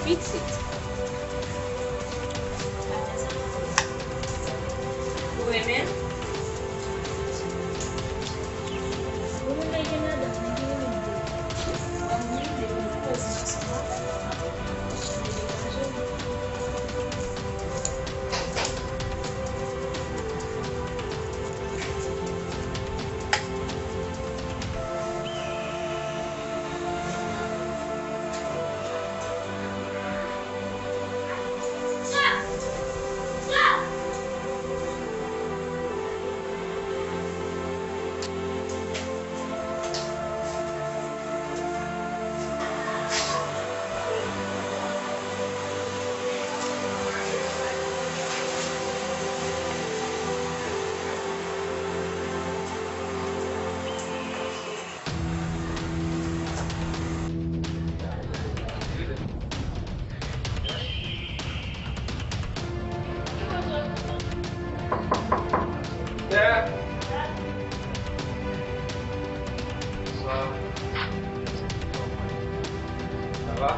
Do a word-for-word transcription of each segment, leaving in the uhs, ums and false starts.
Pitit. Ou renmen l? Ou renmen gen madanm, li gen renmen l. Ban m mande, ou poze ansanm avè m, m ap chanje degaje m. Sa va?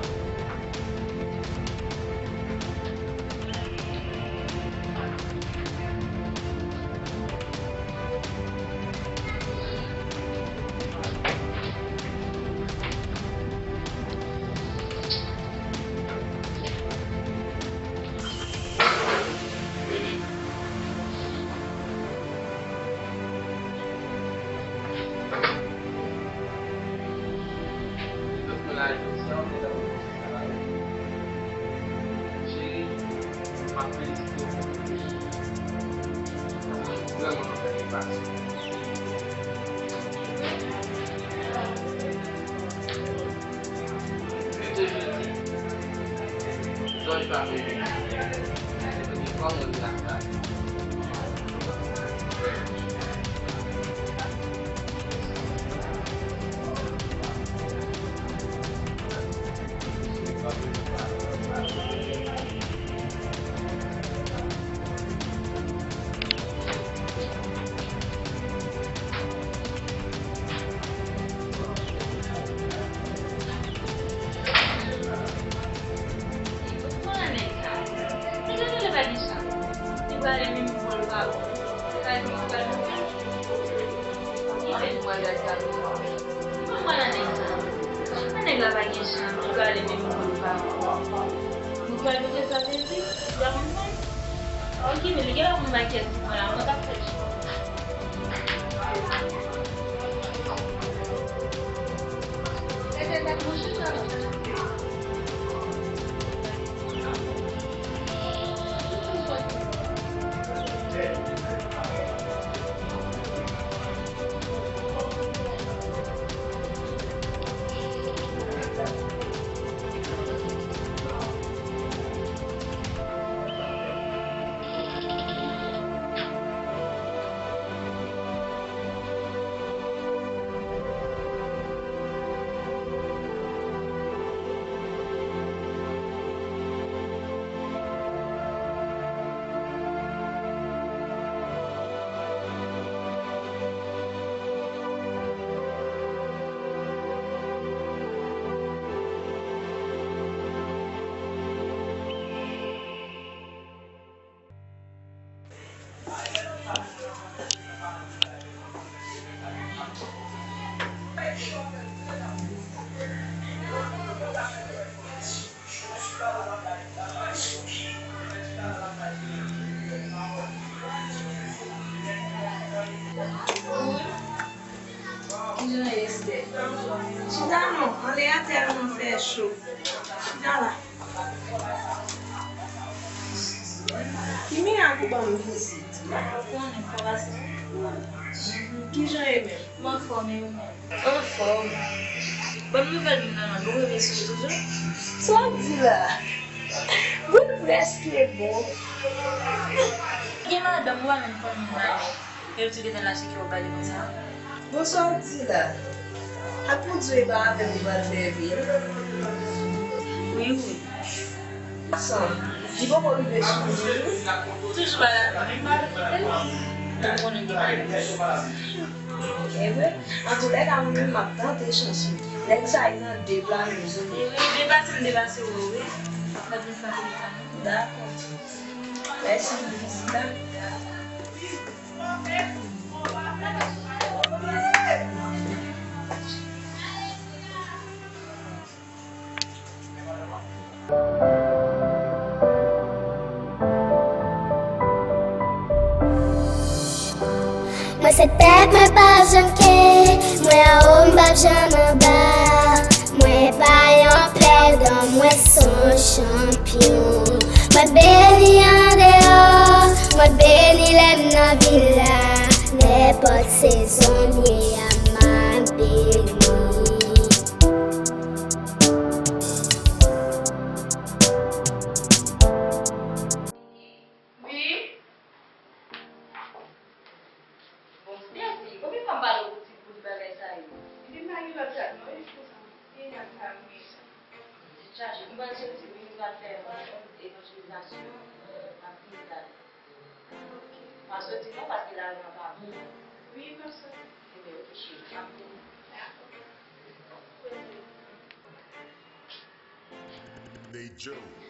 Cheri, m ap felisite w pou tout. Vrèman, nou fè yon pas. Yo toujou di, zòj pa fè byen. Se pou di kòm yo vin ak sa. Ou konnen nèg sa. Nèg la genlè pa gen chans. Li prale menm pou l pa bon. Li pa gen, li pa gen. Li fè nou al gade sa. Mwen, mwen nan nèg sa. Mwen, nèg la pa gen chans, li prale menm pou l pa bon. Mwen pral pote sa te di, li pa konn fè. Ok, men li genlè konn makiyaj pou mwen la, mwen k ap fè l. Kijan w ye, Esther? Chita non, anlè a tèlman fè cho. Chita la. Ki mirak ou ban m vizit? Ou konnen, fò pase. Kijan w ye menm? M anfòm, e ou menm? Anfòm. Bon nouvèl m nan, nou reve sou toujou? Sa w ap di la? Mwen prèske bon. Gen madanm ou pa menm konn moun nan. Yo di gentan lache kè w ba li konsa. Bon, sa w ap di la? Ak pou di w e pa avè m ou pral fè vi? Wi, wi. San, li poko rive sou ou toujou? Toujou pa la, non, li pa rive. Ou konnen gen madanm. E vre? Antoulèka, mwen menm, m ap tante chans mwen. Nèg sa, li nan de pla mezon. E vre, depase m depase w, wi. Dakò. Mèsi. Mwen se tèt, mwen pa janm ke, mwen anwo, m p ap janm anba. Mwen pa yon pèdan, mwen se yon chanpyon. Mwen beni andeyò, mwen beni lè m nan vil la. Nenpòt sezon m ye a, m ap beni. Wi. Bon, Stacy, konbyen fwa m pale w pou ti, pou ti bagay sa yo? Li pa gen lòt dat non, wi, pou sa. Gen dat sa, wi. Tèt chaje. M pral soti, wi, m pral fè yon evanjelizasyon. M ap vini talè. M ap soti non, paske lari an pa bon. Wi, m ap soti. Ebyen, oke, cheri. M ap vini. Dakò. Kote? Ney Joe.